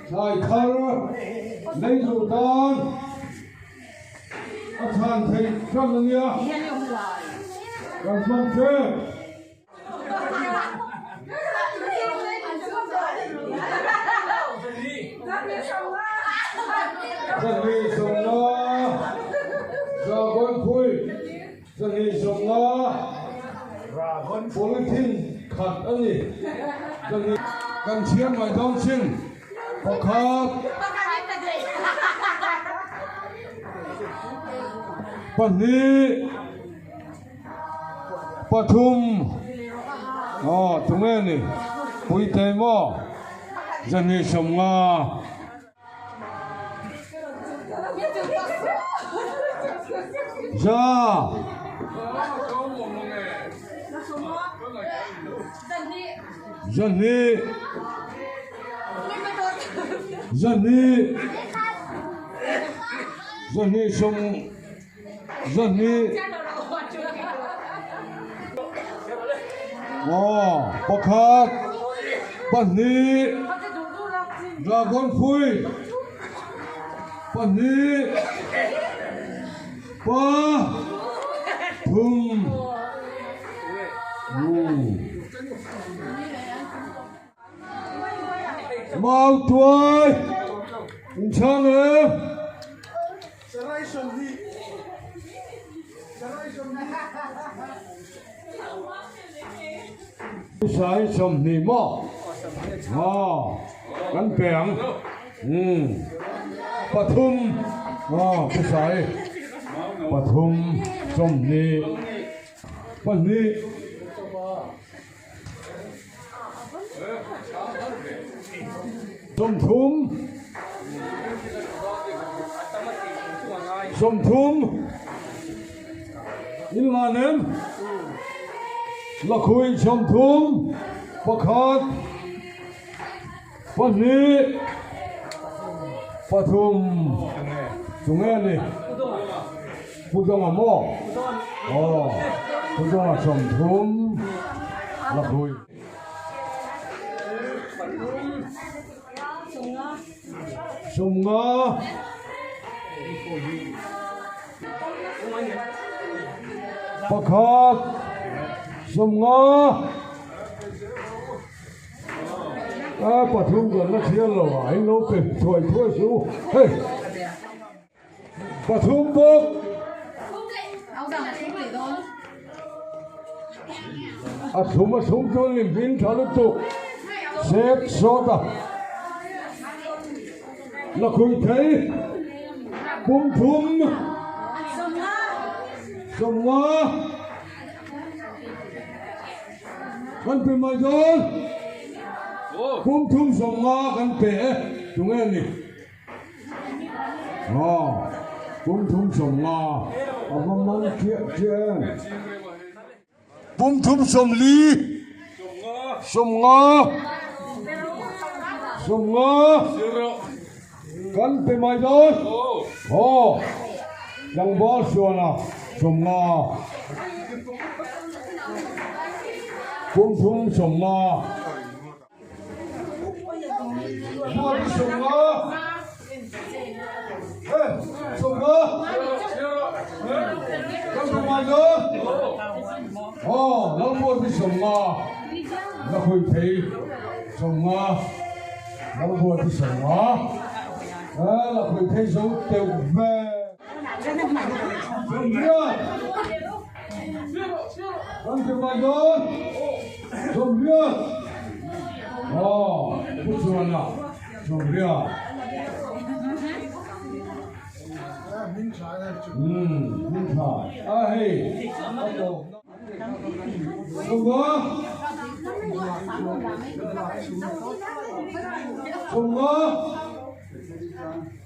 Thlai thar lei duh tan a chhan theih ṭan a nia, kan hman ṭep. Zahni sawmnga Dragon phui zahni 50 polythene khat a ni. Zahni kan chhiar mai dawn chin pakhat pahnih. Pathum aw tunge ni puite maw 250. Za. 200. 200. 220. 200 aw pakhat pahnih dragon fruit pahnih pa thum mau tuai inchhang em. Sai 20 maw? Aw, kan pe ang. Umm, pathum, aw, pu Sai, pathum, 20, pahnih. 30, 30 in lan em? Lakhuih 30, pakhat, pahnih, pathum chunge a ni. Pu Dawnga maw? Aw, Pu Dawnga 30 lakhuih. 50. Pakhat 50. A pathum kan la thial lo a, in lo pe thuai thuai suh u. Hei. Pathum bawk. A thlum a thlum chuan lim hming tha lutuk sep sawt a la khui thei pum thum 50 kan pe mai dawn pum thum 50 kan pe e tunge ni. Aw, pum thum 50 a va man chiah chiah em? Pum thum 40, 50, 50 kan pe mai dawn. Aw, tlangval suana 50, pum thum 50.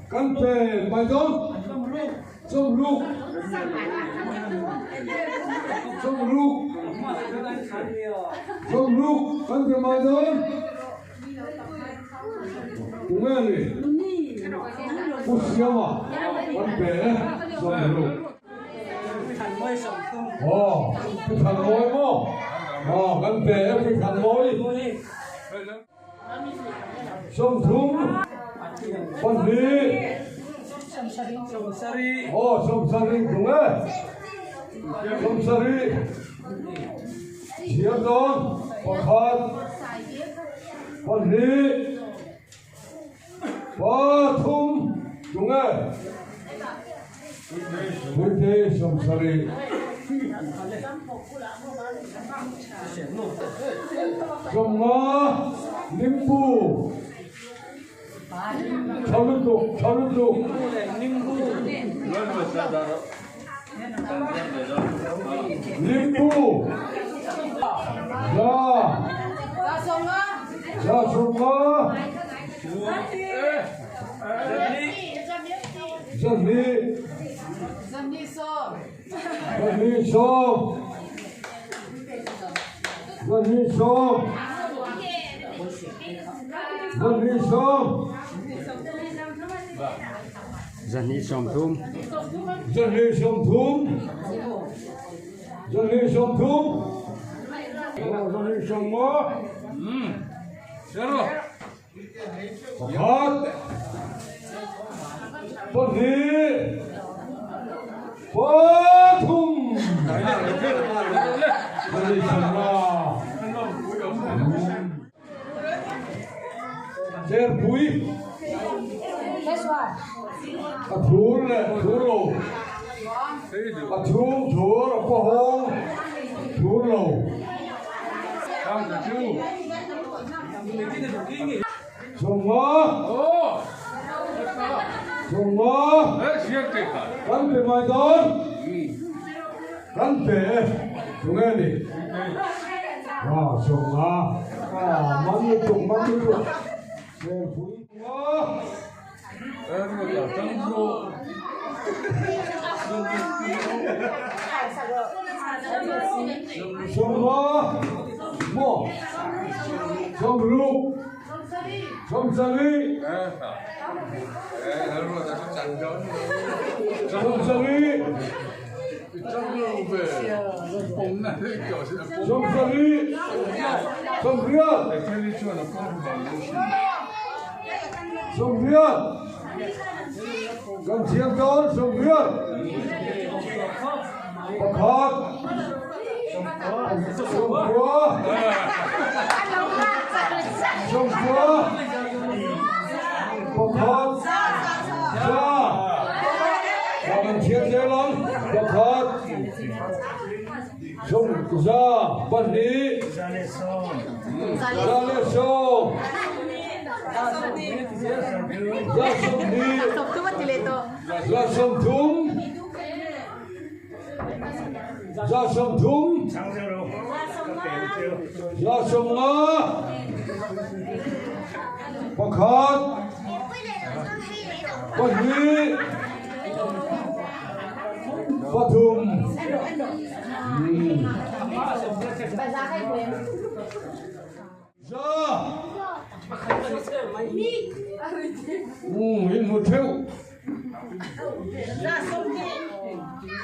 Kan pe mai dawn. 60, 60, 60 kan pe mai dawn. Tunge ni? Pu Siama kan pe e, 60. Aw, Pu Thanmawi maw? Aw, kan pe e Pu Thanmawi. 30, 2. Aw, 70 tunge? 70. Chhiar dawn, pakhat, pahnih, pathum, tunge? Puite 70. 50, Limbu. Tha lutuk, tha lutuk. Limbu. Za. Za 50. 200. 220. 220. 220. 230. 230. 230. 250. Pakhat, pahnih, pathum. Cherpui a thur leh thur lo, a chhung thur a pawhawng thur lo. 50, 50, kan pe mai dawn, kan pe e, tunge ni? Ah, 50, ah, man lutuk, man lutuk, Cherpui 50. 50 maw? 60, 70, 70, 70, 80. 80, kan thiam dawn 80, pakhat, 90, 90, pakhat, 100, kan thiam zel ang, pakhat, 100, 2, 110, 120, 130, 130, 150, pakhat, pahnih, pathum. 100. In hmu theuh.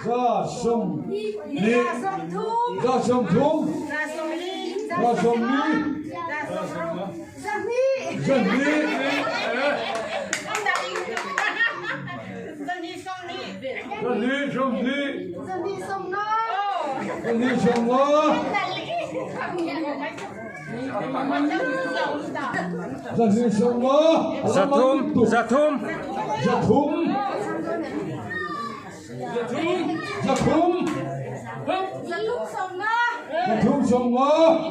120, 130, 140, 120. 120, 150. 150. 300, 300. 300. 300. 350.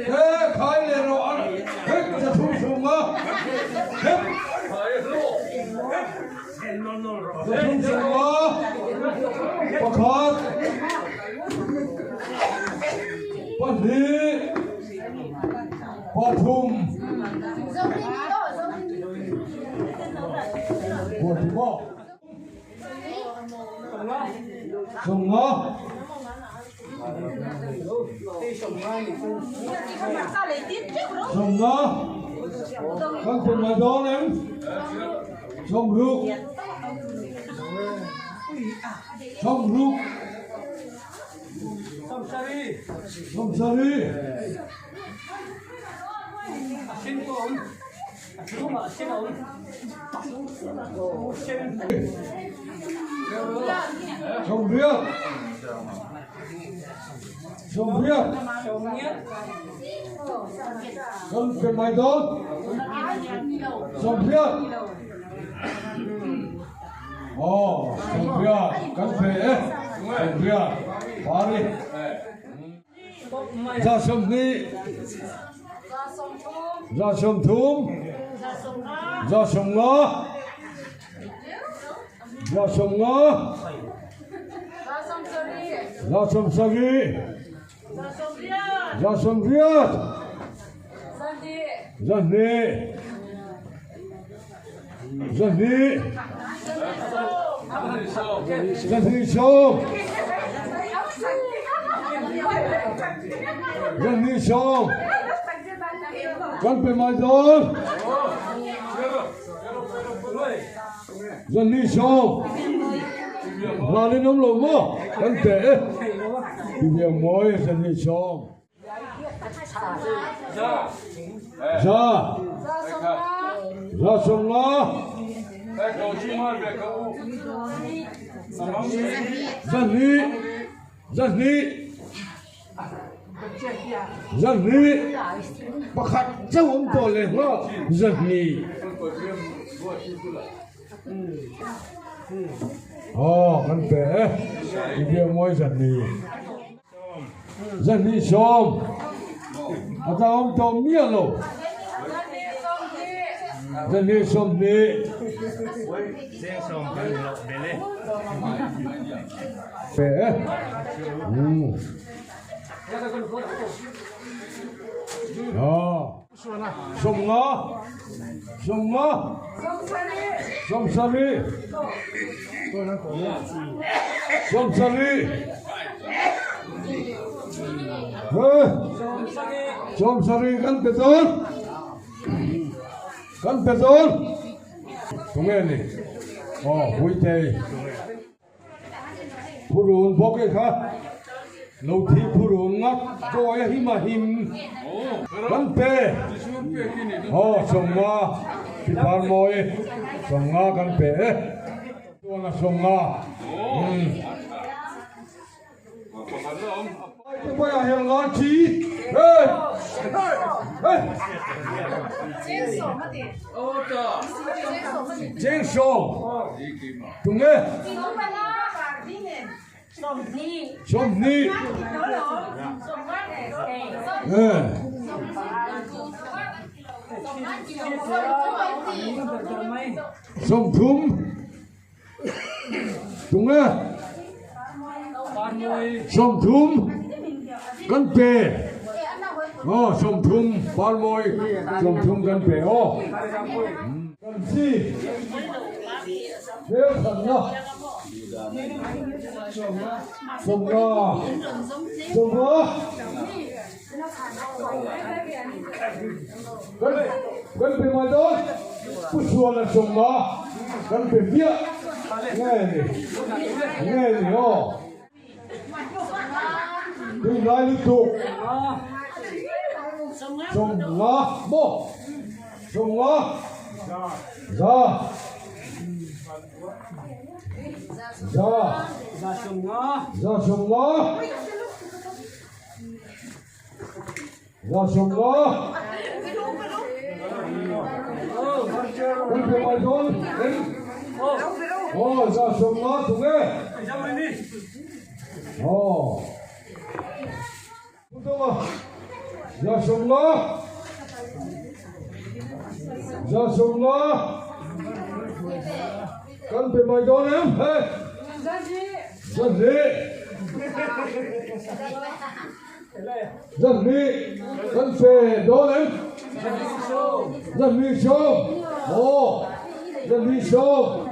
He khai leh rawh a hek 350. Hek 350. Pakhat, pahnih, pathum. Buah 50. 50. 50. Kan pe mai dawn em? 60. 60. 70. 80. 80. Kan pe mai dawn. 80. Aw, 80 kan pe e. 80. Pari. 120. 130. 150. 150. 170. 180. 120. 120. 120. 120. Kan pe mai dawn. 120. Hlan in awm lo maw? Kan pe e. Ti mawi 120. Za. 150. 200. 200. 200. Pakhat chauh awm tawh leh nghah 200. Aw kan pe e. I biak mawi 200. 220 a ta awm tawh miah lo. 220. Pe e. Aw. 50. 50. 70. 70. He. 70 kan pe dawn. Kan pe dawn. Tunge ni? Aw, Puitei. Phurun bawk e kha lo thi phurun ngat chawi a him a him kan pe aw 50 pi Parmawi 50 kan pe e chuan a 50 umm. Tunge? 20. 30. Tunge? 30 kan pe. Aw, 30 Parmawi 30 kan pe aw. Kan chi hmelthanna 50 50. Kan kan pe mai dawn Pu Suala 50 kan pe hmiah nge ni nge ni aw Tunlai lutuk 50 maw 50 za za za 50. 50. Kan pe mai dawn em? Aw, 150 tunge? Aw. Tunga, 150. 150. Kan pe mai dawn em? Hei. 200. 200 kan pe dawn em? 220. Aw, 220.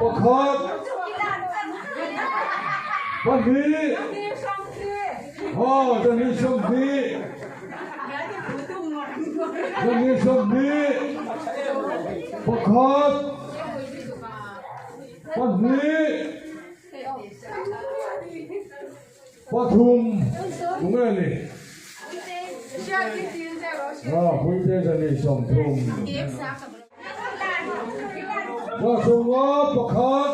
Pakhat, pahnih, aw, 220. 12 Pakhat, pahnih, pathum, tunge ni? Ah, Puite 230. 150, pakhat,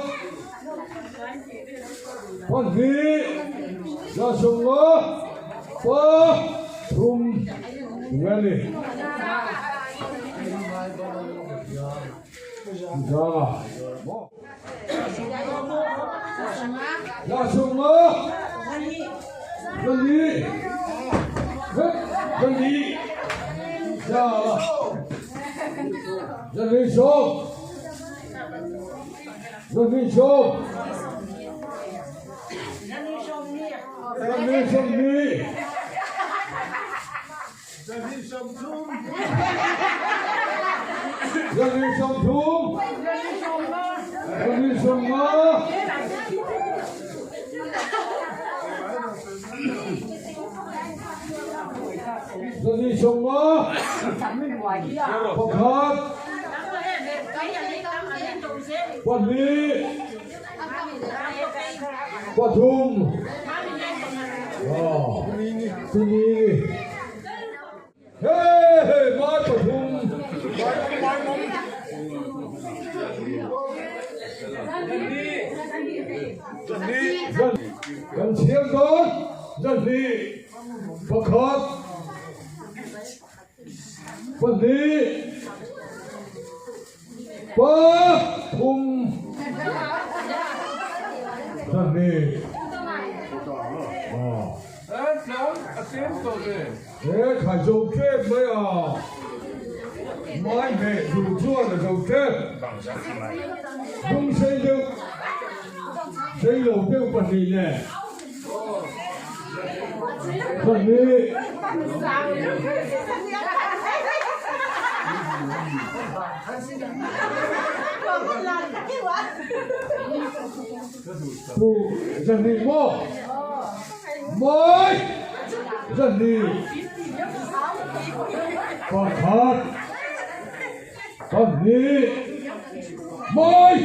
pahnih, 150, pathum, tunge ni? 230, 250. 250, pakhat, pahnih, pathum, tuni. Hey, mai pathum. Kan chhiar dawn 2, pakhat, pahnih, pathum, 2. He khai zo tep mai a, mai hmeh duh chuan a zo tep. Dung sei deuh, sei lo deuh pahnih nen. Pahnih. Tu 2 maw? Mawi 2 pakhat pahnih mawi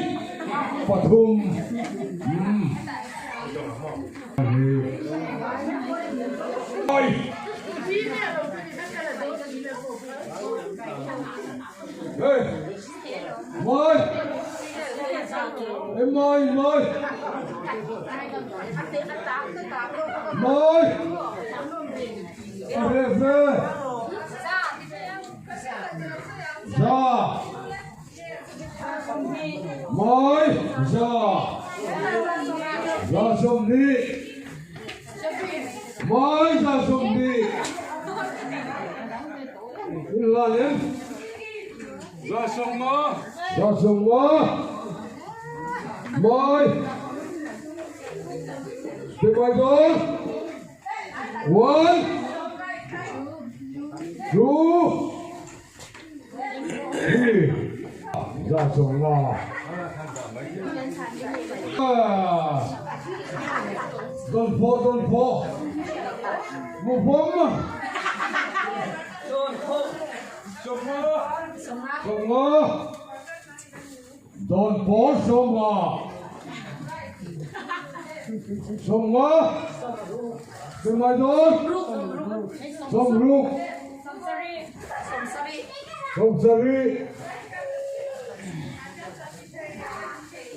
pathum pahnih mawi. Hey mawi em mawi mawi mawi a ve ve za mawi za za 20 mawi za 20 in la em? 150. 150. Mawi. Tuyệt vời rồi. One, two, three. 150. Ah. Dawn phaw, dawn phaw. Mu pawm. 50. 50. Dawn phaw 50. 50. Tuyệt vời rồi. 60. 60.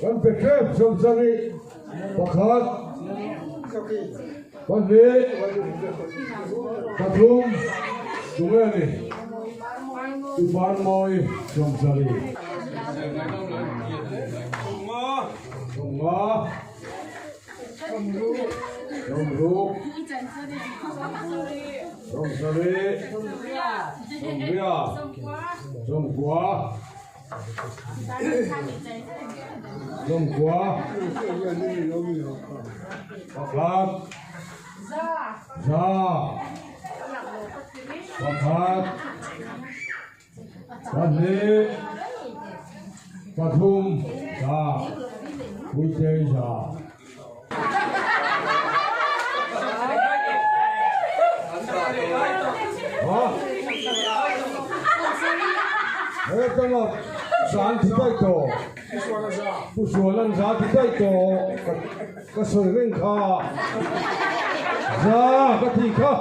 Kan pe tep 70. Pakhat. Pahnih. Pathum. Tunge ni? Tupan mawi 70. 50. 50. 60. 70. 70. 90. 90. Pakhat. Za. Pakhat. Pahnih. Pathum. Za. Puitei za. Ha? danga zan ti daih tawh. Pu Sualan za ti daih tawh ka sawi reng kha. Za ka ti kha.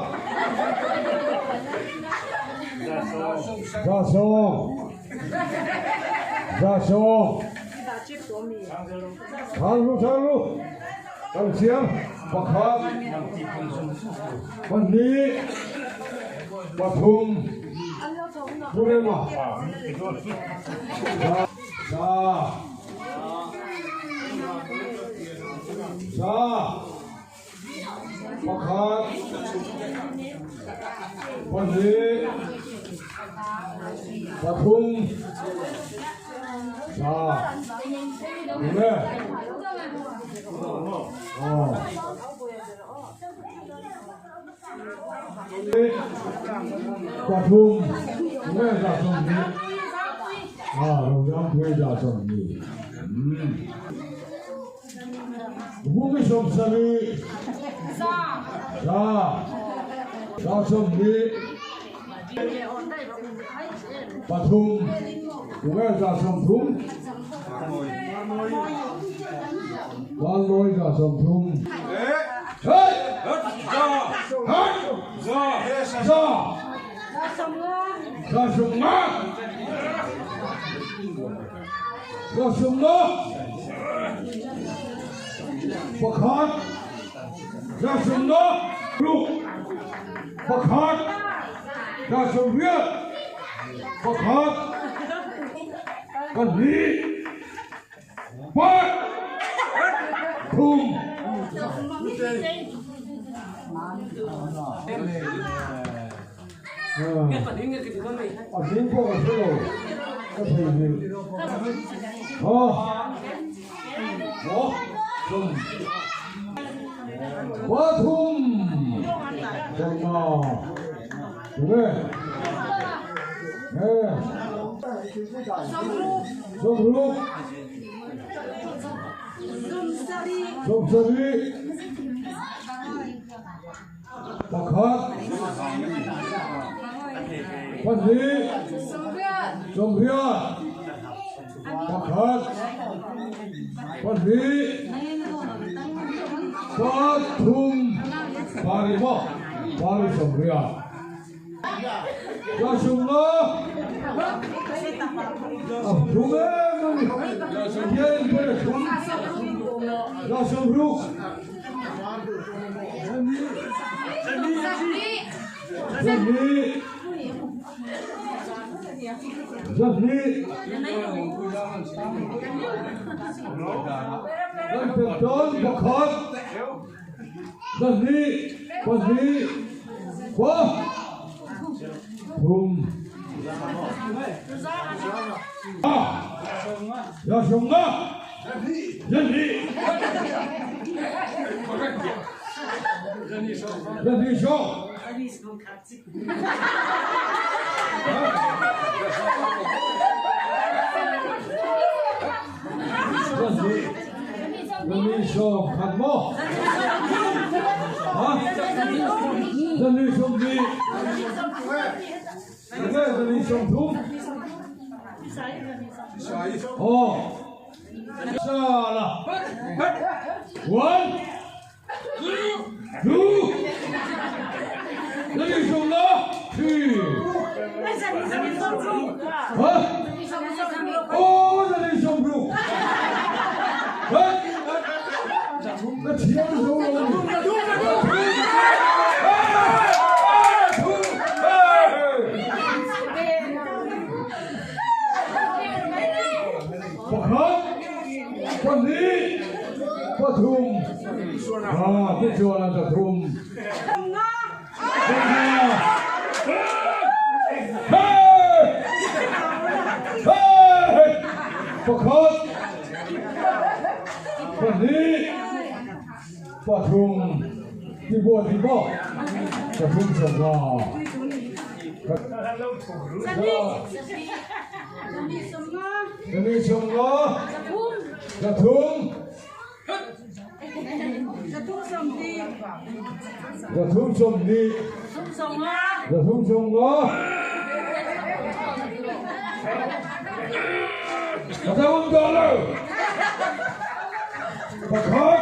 Za sawm. Za sawm. Thang ru thang ru. Kan siam pakhat pahnih pathum Purema za za pakhat pahnih pathum za enge aw pathum enge za 20 a Rozampui za 20 umm. Vumi 70 za za 20 pathum tunge za 30 Vanmawi za 30 Hey! Hey! Za za 50 Ka sumna pakhat ka sumna ruk pakhat ka 80 pakhat pahnih pathum. A hming pawh ka hre lo, ka theihnghilh. Ha! Maw? Chum. Pathum! Chawlhma. Tunge? Nge? 60. 70. Pakhat, pahnih, 80, pakhat, pahnih, pathum, pari maw? Pari 80. Ka sumna a thum em a ni. Hian ber a thum. Ka 60. 20 20 Kan pek dawn pakhat 2 pahnih pa thum za 50 20 20 sawm. 20 sawm khat maw? Ha? 20 20 Enge 20 30? Aw. Sala. One. Two. 20 50. Three. Ha? Aw 20 60. Ha? Ka thiam zo lo a ni. Pakhat, pahnih, pathum, ha tichuan a pathum. Pakhat, pahnih, pathum, tibuah tibuah, pathum 50. 20 50, 300, 320, 350. Ka dang awm tawh lo. Pakhat,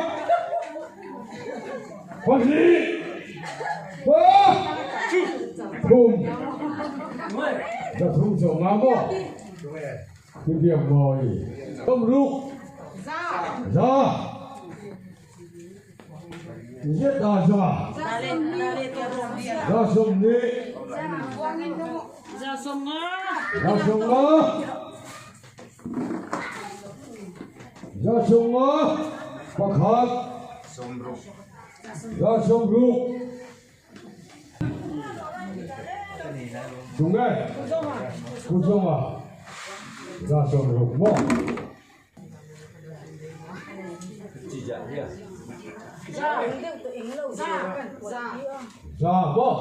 pahnih, pathum. 3 50 maw? Chutiang mawi. 60. Za. Zet a za. 20. 150. 150. 150 pakhat. 160. Tunge? Kuzawnga. 160 maw? Za maw?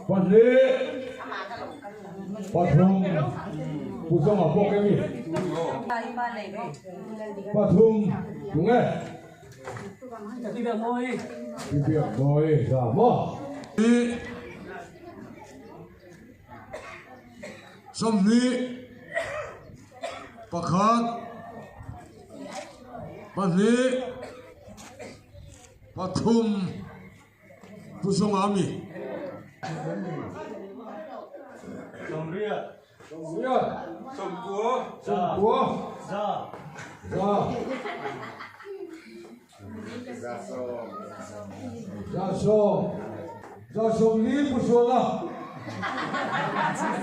Pahnih, pathum, Pu Zawnga bawk em i? Pathum, tunge? Biak Mawi, za maw? 20, pakhat, pahnih, pathum, Pu Zawnga ami? 80. 80. 90. 90. Za. Za. 100. 140 Pu Suala.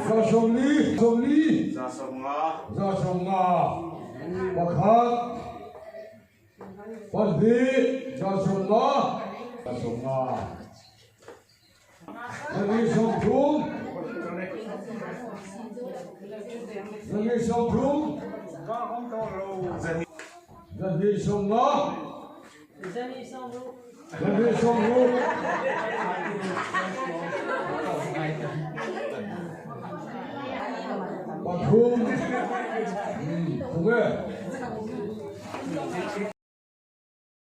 140. 40. 150. 150. Pakhat. Pahnih. 150. 150. 230. 230. 250. 260. Pathum. Tunge?